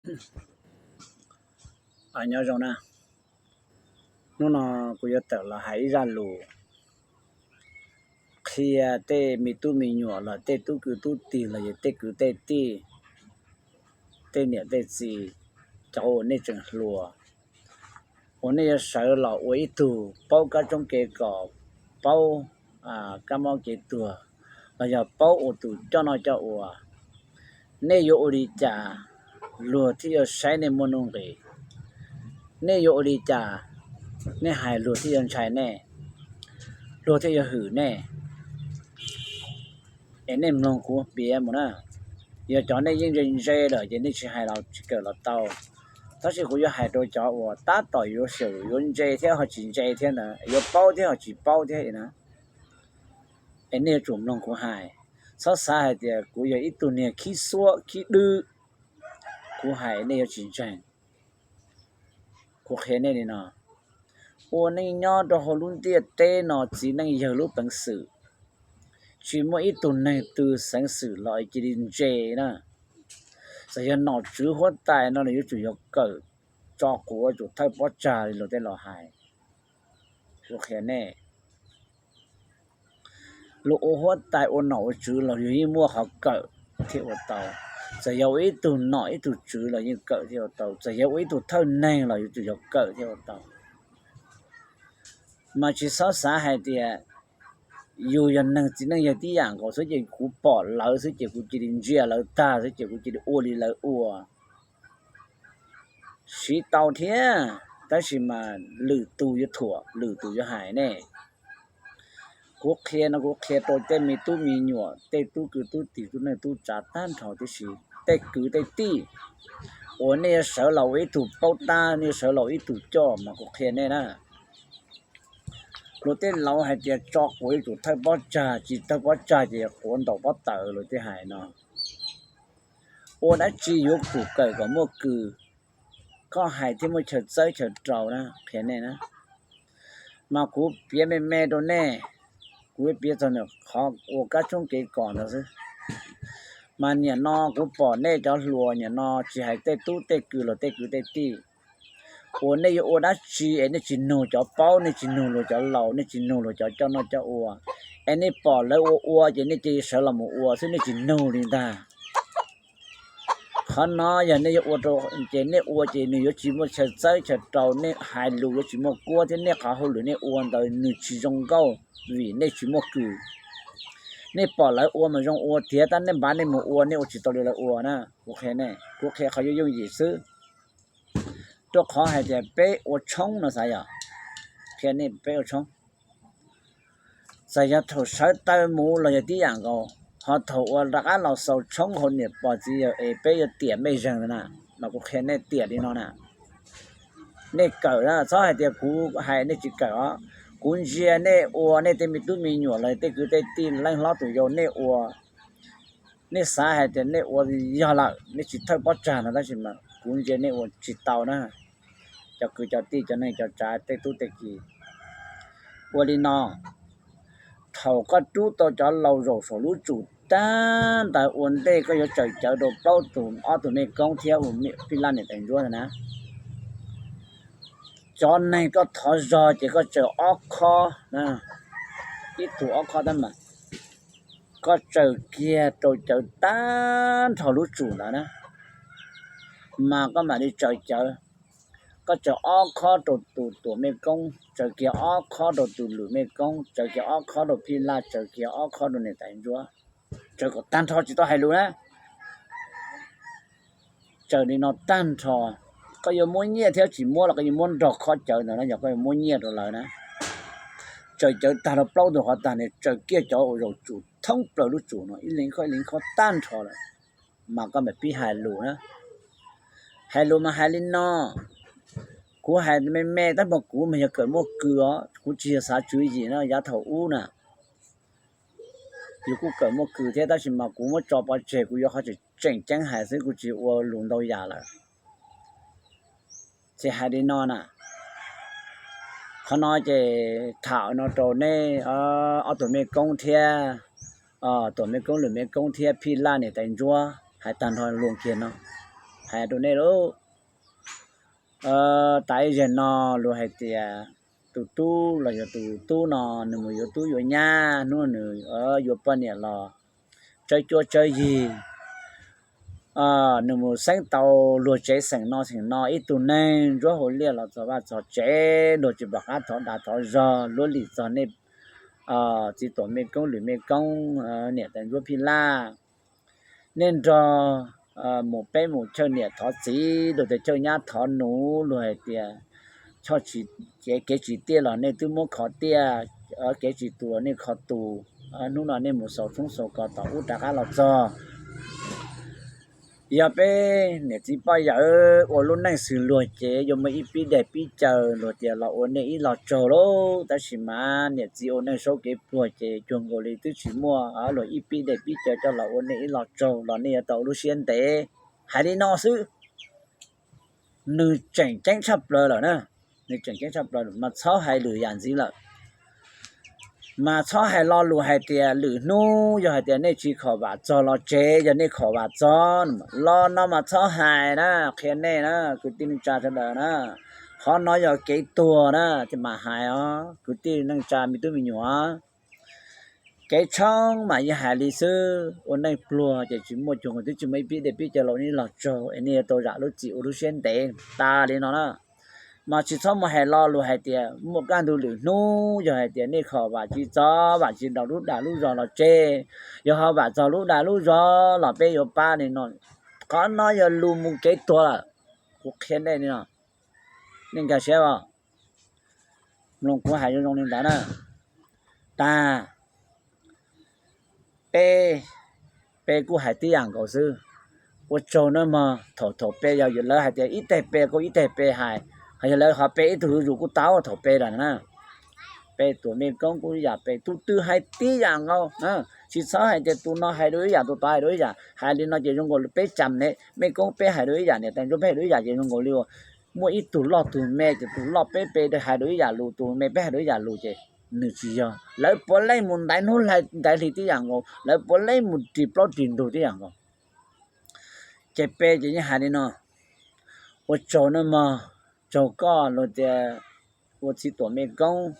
Nyob zoo na, hnub no kuv yuav tawm los hais ib zaj lus qhia tej me tub me nyuam los tej tub kwv tub tij los yog tej kwv tej tij, tej niam tej txiv, cov uas nej tseem hluas, uas nej yuav sawv los ua ib tug paub kab tshoob kev kos, paub kab mob kev tuag, los yog paub ua tus coj noj coj ua. Nej yuav ua li cas luag thiaj yuav saib nej muaj nuj nqis? Nej yuav ua li cas nej hais luag thiaj yuav ntshai nej, luag thiaj yuav hwm nej? Es nej mloog kuv piav mus na. Yog cov nej yeej ntse ntse lawm ces nej tsis hais los tsis kawm los tau, tab sis kuv yuav hais rau cov uas tab tom yuav xyaum yuav ntse thiab ho tsis ntse thiab ntawd, yuav paub thiab ho tsis paub thiab na. Es nej yuav tsum mloog kuv hais, txhob xav hais tias kuv yog ib tug niag khib xuab khib dwb, kuv hais nej yuav tsis ntseeg. Kuv qhia nej li no, ua neej nyob rau hauv lub ntiaj teb no txiv neej yawg lub peev xwm, tsis muaj ib tug neeg twg xeev xwm los cia li ntse na. Txawm yog nom tswv huab tais no los yuav tsum yog kawm tso quav ua tus thawj pob tsag li luag tej laus hais. Kuv qhia nej, luag ua huab tais ua nom ua tswv los yus yeej muaj qhov kawm thiaj ua tau. Txawm yog ua ib tug nom ib tug tswv los yeej kawm thiaj ua tau, txawm yog ua ib tug thawj neeg los yuav tsum yog kawm thiaj ua tau. Mas tsis txhob xav hais tias yus yog neeg txiv neej yawg tib yam nkaus xwb ces kuv pom lawv xwb ces kuv cia li ntsia lawv tag xwb ces kuv cia li ua li lawv ua. Siv tau thiab, tab sis mas lwm tus yuav thuam lwm tus yuav hais ne. Kuv qhia no kuv qhia rau tej me tub me nyuam, tej tub kwv tub tij, tub neej tub tsav tag nrho tib si, tej kwv tej tij, uas nej yuav sawv los ua ib tug paub tab, nej yuav sawv los ua ib tug coj mas kuv qhia nej na. Luag tej laus hais tias tso quav ua tus thawj pob tsag, tsis thawj pob tsag ces quav ntaus pob taws luag tej hais no. Ua dab tsi yuav tsum kawm kom muaj kws, koj hais thiaj muaj chaw txawb chaw rau na, qhia nej na. Mas kuv piav me me rau nej, kuv piav txog ntawm qhov ua kab tshoob kev kos ntawd xwb. Mas niam no kuv pom nej cov hluas niam no tsis hais tej tub tej kws los tej kwv tej tij, uas nej yuav ua dab tsi es nej tsis nug cov paub, nej tsis nug luag cov laus, nej tsis nug luag cov coj noj coj ua, es nej pom lawv ua ua ces nej cia li sawv los mus ua xwb, nej tsis nug li ntag. Qhov no yog nej yuav ua rau, ces nej ua ces nws yuav tsis muaj chaw txawb chaw rau, nej hais lus yuav tsis muaj kuab thiab nej qhov hauj lwm nej ua ntawd nws tsis zoo nkauj, vim nej tsis muaj kws. Nej pom lawv ua mas zoo ua tiag, tab nej npav nej mus ua, nej ua tsis tau li lawv ua na. Kuv qhia nej, kuv qhia qhov yooj yooj yim xwb. Rau qhov hais tias peb ua tshoob no xav yog, qhia nej peb ua tshoob, txawm yog thaum sawv taw mus los yog tib yam nkaus, ho thaum uas rov qab los xaus tshoob hauv niam pog txiv yawg es peb yuav tiam mej zeeg na, mas kuv qhia nej tiam li no na. Nej kawm na, txhob hais tias kuv hais nej tsis kawm os. Kuv ntsia nej ua, nej tej me tub me nyuam los tej kwv tej tij leej hlob tus yau nej ua, nej xav hais tias nej ua yog lawm, nej tsis thawj pob tsag no, tab sis mas kuv ntsia nej ua tsis tau na. Cov kwv cov tij cov neej cov tsav tej tub tej ki, ua li no, thaum koj rub tau cov laus zaum saum lub tsum tag ntawd ua ntej koj yuav tsaws cawv rau plaub tus ob tug mej koob thiab ua phij laj niam tais ntsuab ntawd na, cov neeg koj thov zog ces koj tsaws ob khob, ib tug ob khob tab mas, koj tsaws kiag rau cawv tag nrho lub tsum ntawd na, mas koj mam li tsaws cawv. Koj tsaws ob khob rau tus tuam mej koob, tsaws kiag ob khob rau tus lwm mej koob, tsaws kiag ob khob rau phij laj, tsaws kiag ob khob rau niam tais ntsuab, tsaws kom tag nrho tsis tau hais lus na. Tsaws li no tag nrho, koj yuav muab nyiaj thiab tsis muab los koj yuav muab nrog khob cawv ntawd na, yog koj yuav muab nyiaj rau lawv na. Tsaws cawv tag rau plaub tug qhov tag nws tsaws kiag cov uas zaum tsum thoob plaws lub tsum no ib leeg khob ib leeg khob tag nrho lawm, mas koj mam pib hais lus na. Hais lus mas hais li no, kuv hais me me tab mas kuv mas yog kawm muaj kws os, kuv tsis yog xav tswv yim na, yav thaum ub na, yus kuj kawm muaj kws thiab tab sis mas kuv muab tso pov tseg, kuv yuav qhov tseem ceeb hais xwb, kuv tsis ua lus ntau yam lawm. Ces hais li no na, qhov no ces tham no rau nej ob tug mej koob thiab, tuam mej koob lwm mej koob thiab phij laj niam tais ntsuab, hais tag nrho lus kiag no, hais rau nej lauj. Tav ib zaug no luag hais tias tus tub los yog tus tub no nws mus yuav tub yuav nyab, hnub nws yuav poj niam los tsawb cuab tsawb yig, nws mus xeeb tau luag tsev xeem no xeem no ib tug neeg ntsuab hauv liaj los txog vaj txog tsev, luag tsis pom qab thov dag thov zog, luag lim txog nej txiv tuam mej koob lwm mej koob, niam tais ntsuab phij laj, nej nrog mus peb mus chawj niam thov txiv, luag tias chawj nyab thov nus, luag hais tias kev tsis tiaj los nej twb muab kho tiaj, kev tsis tus los nej kho tus, hnub no nej mus xaus tshoob xaus kos tom ub rov qab los txog. Yog peb niam txiv poj yawm ua lub neej xws luag ces yuav muaj ib pib dej pib cawv, luag tias los ua nej ib lo tsaug lauj, tab sis mas niam txiv ua neej saub kev pluag ces cuag nkaus li twb tsis muaj luag ib pib dej pib cawv coj los ua nej ib lo tsaug los nej yuav tau ua lub siab ntev. Hais li no xwb, nws tseem ceeb tshaj plaws lawm na, nws tseem ceeb tshaj plaws lawm mas txhob hais lwm yam ntxiv lawm. Mas txhob hais lo lus hais tias lwm hnub yog hais tias nej tsis khom vam txog los tsev, yog nej khom vam txog, lo no mas txhob hais na, qhia nej na, kwv tij neej tsa sawv daws na. Qhov no yog kev tuag na, ces mam hais os kwv tij neej tsa me tub me nyuam. Kev tshoob mas yeej hais li xwb, ua neej pluag ces tsis muaj cuag nkaus twb tsis muaj ib pib dej pib cawv los nej ib lo tsaug es nej yuav tau zam lub txim ua lub siab ntev tas li no na. Mas tsis txhob mus hais lo lus hais tias muaj kaj ntug lwm hnub yog hais tias nej khom vam tsis txog, vam tsis daus lub dag lub zog los tseg, yog ho vam txog lub dag lub zog los peb yuav pab li no. Qhov no yog lus mus kev tuag lawm. Kuv qhia nej li no, nej nkag siab os. Mloog kuv hais zoo zoo li ntawd na. Tag, peb, peb kuj hais tib yam nkaus xwb. Ua tsaug nawb mog, thaum thaum pe yog lawv hais tias ib teg pe kuj ib teg pe hais, ho yog lawv ho pe ib tug zuj zus kuj tau thaum pe lawm na. Pe tuam mej koob kuj ib yam, pe tub twg hais tib yam nkaus. Tsis txhob hais tias tus no hais dua ib yam tus tod hais dua ib yam, hais li no ces zoo nkaus li peb cam ne, mej koob peb hais dua ib yam, niam tais ntsuab peb hais dua ib yam ces zoo nkaus li muaj ib tug loj tug me ces tus loj peb pe hais dua ib yam lus, tus me peb hais dua ib yam lus ces nws tsis yog. Lawv puav leej mus ntaiv hnub ntaiv hli tib yam nkaus, lawv puav leej mus ris plaub ris ntug tib yam nkaus. Ces pe ces yeej hais li no, ua tsaug nawb mog, tsaug koj, luag tias ua txiv tuam mej koob,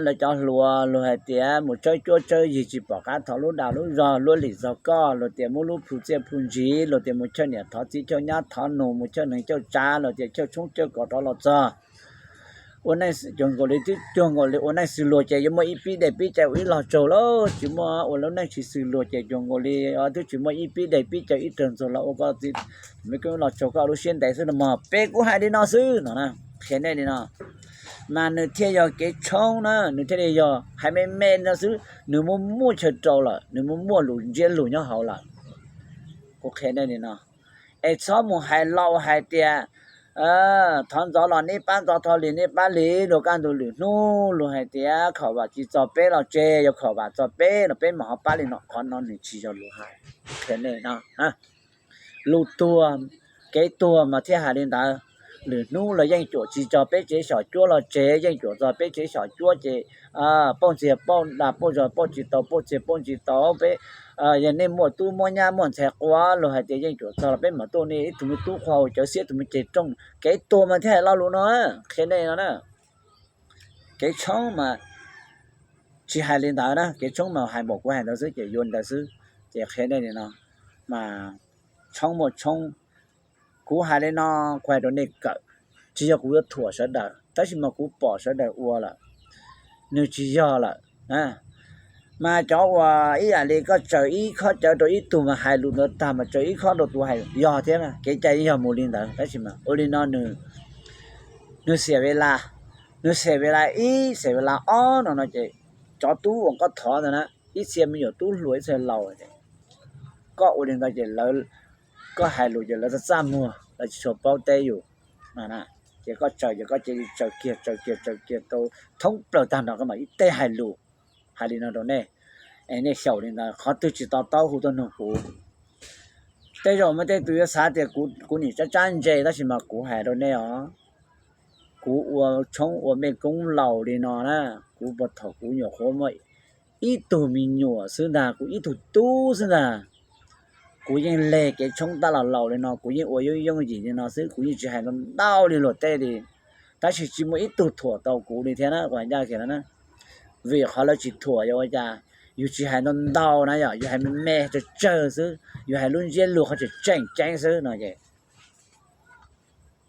lawv cov hluas luag hais tias mus tsawb cuab tsawb yig tsis pom qab thov lub dag lub zog, luag lim txog koj, luag tias muab lub plhu txiaj plhu ntsig, luag tias mus chawj niam thov txiv chawj nyab thov nus, mus chawj neeg chawj tsav, luag tias chawj tshoob chawj kos rov los txog. Ua neej cuag nkaus li twb cuag nkaus li ua neej xws luag ces yuav muaj ib pib dej pib cawv ua ib lo tsaug lauj, tsis muaj ua lub neej tsis xws luag ces cuag nkaus li twb tsis muaj ib pib dej pib cawv ib rawg ntxaug los ua koj txiv, me koob lo tsaug koj lub siab ntev xwb no mog, peb kuj hais li no xwb no na, qhia nej li no. Mas nws thiaj yog kev tshoob na, nws thiaj li yog hais me me li no xwb, nws muaj muaj chaw rau lawm, nws muaj muaj lus ntsiab lus nyob hauv lawm. Kuv qhia nej li no, es txhob mus hais lo hais tias thov ntxov los neb pab ntxov, thov lis neb pab lis, luag kaj ntug lwm hnub luag hais tias khom vam tsis txog peb los tseg, yog khom vam txog peb los peb mam ho pab li no, qhov no nws tsis yog lus hais. Qhia nej no, lus tuag, kev tuag mas thiaj hais li ntawd. Lwm hnub los yeej cuam tsis txog peb tsev xyom cuab los tseg, yeej cuam txog peb tsev xyom cuab ces pauj ntxiag pauj dag pauj zog pauj tsis tau, pauj txiag pauj tsis tau peb, yog nej muaj tub muaj nyab muaj ntxhais quav luag hais tias yeej cuam txog los peb mam tuaj nej ib tug me tub qhua hau cawv xiab tus me ceg rooj. Kev tuag mas thiaj hais lo lus no, qhia nej no na. Kev tshoob mas tsis hais li ntawd na, kev tshoob mas hais npaum kuv hais ntawd xwb ces yuav ntawd xwb. Ces qhia nej li no, mas tshoob muaj tshoob. Kuv hais li no, kuv hais rau nej kawm, tsis yog kuv yuav thuam sawv daws, tab sis mas kuv pom sawv daws ua lawm, nws tsis yog lawm. Mas cov uas ib yam li koj tsaws ib khob cawv rau ib tug mas hais lus ntawd tag mas tsaws ib khob rau tus hais yog thiab, kev cai yog mus li ntawd, tab sis mas ua li no nws, nws xiam ve las, nws xiam ve las ib, xiam ve las ob no no ces cov tub uas koj thov ntawd na, ib txhia me nyuam tub hluas ib txhia laus, koj ua li ntawd ces lawv, koj hais lus ces lawv txaj txaj muag, lawv tsis tshua paub teb yus. Ces koj tsaws ces koj cia li tsaws kiag tsaws kiag tsaws kiag rau thoob plaws tag nrho koj mam ib teg hais lus. Hais li no rau nej, es nej xyaum li ntawd, qhov twg tsis to taub hu tuaj nug kuv. Tej zaum muaj tej tus yuav xav tias kuv nim tsab tsab ntse, tab sis mas kuv hais rau nej os, kuv ua tshoob ua mej koob laus li no na, kuv puag thaum kuv nyuam qhuav muaj ib tug me nyuam xwb ntag, kuv ib tug tub xwb ntag. Kuv yeej leg kev tshoob tab los laus li no, kuv yeej ua yooj yooj yim li no xwb, kuv yeej tsis hais ntau ntau li luag tej li, tab sis tsis muaj ib tug thuam tau kuv li thiab na, kuv hais ncaj kiag no na. Vim qhov lawv tsis thuam yog ua cas? Yus tsis hais ntau ntau na, yog yus hais me me tsawg tsawg xwb, yus hais lub ntsiab lus qhov tseem tseem ceeb xwb no ces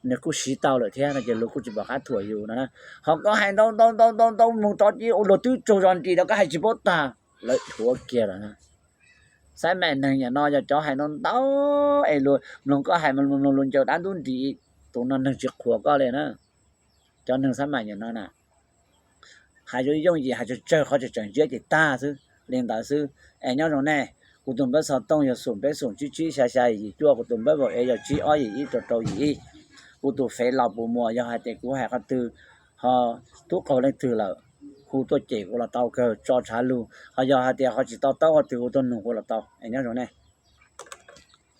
nws kuj siv tau lawm thiab no ces luag kuj tsis pom qab thuam yus no na. Ho koj hais ntau ntau ntau ntau ntau mus tod ces luag twb tsaug zog nris rau koj hais tsis paub tag, lawv dhuav kiag lawm na. Xab maim neeg nim no yog cov hais ntau ntau es luag mloog koj hais mloog mloog luag ncaws dab ntub nris, tus no neeg tsis qhuas koj li na. Cov neeg xab maim nim no na, hais yooj yooj yim hais tsawg tsawg qhov tseem tseem ntsiab ces tag xwb li ntawd xwb. Es nyob zoo nej, kuv tus npawb xov tooj yog xoom peb xoom tsib tsib xya xya yim cuaj, kuv tus npawb vaum ev yog tsib ob yim ib rau rau yim ib. Kuv tus fev Laus Pus Muas, yog hais tias kuv hais qhov twg ho tub qaug leej twg lawm, hu tuaj cem kuv los tau kawg, tso tshav lug, ho yog hais tias ho tsis to taub qhov twg hu tuaj nug kuv los tau. Es nyob zoo nej.